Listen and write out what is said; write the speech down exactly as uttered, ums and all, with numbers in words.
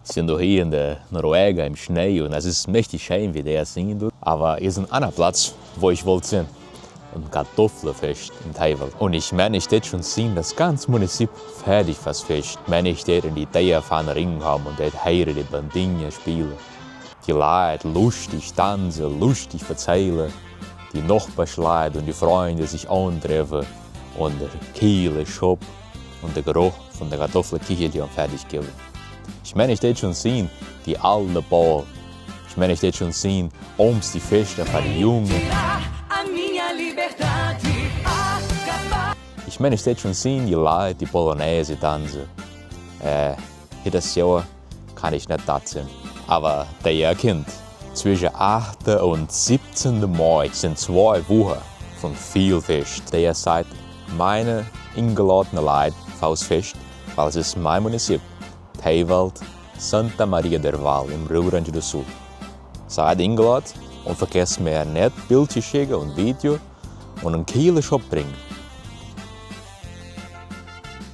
Sin doch hia in de Noruega em Schnee un es is mächtig scheen, wie dee sinn dut. Äwa is en anner Platz, wo ich woll sinn. En Kartoffelfescht em Teiwald. Un ich mein, ich dät schun sinn, daut gaunz Munizip fäadig wia Fescht. Mein, ich dät en de Däa von Ring han un dät hiere de Bandinja spiele. De Leit luschtig danze, luschtig vezeile. De Nochbasch Leit un de Frind sich aundreffe. Un de kiele Schopp un de Geruch von de Kartoffelkichelje fäadig jewwe. Ich mein, ich dät schun sinn, de aule Ball. Ich mein, ich dät schun sinn, owens de Fescht fa de Junge. Ich mein, ich dät schun sinn, de Leit, de Polonaise danze. Äh, hia daut Joa kann ich nich doa sinn. Äwa dee Kjint. Zwische achte un siebzehnte Mai sin zwei Woche von väl Fescht. Dee Tiet mien enjeladne Leit fa Fescht, wiel et es mien Munizip, Teiwald, Santa Maria del Val em Rio Grande do Sul. Siet enjelot un vejät mie nich Bildje schekje un Video un en kiele Schopp brinje.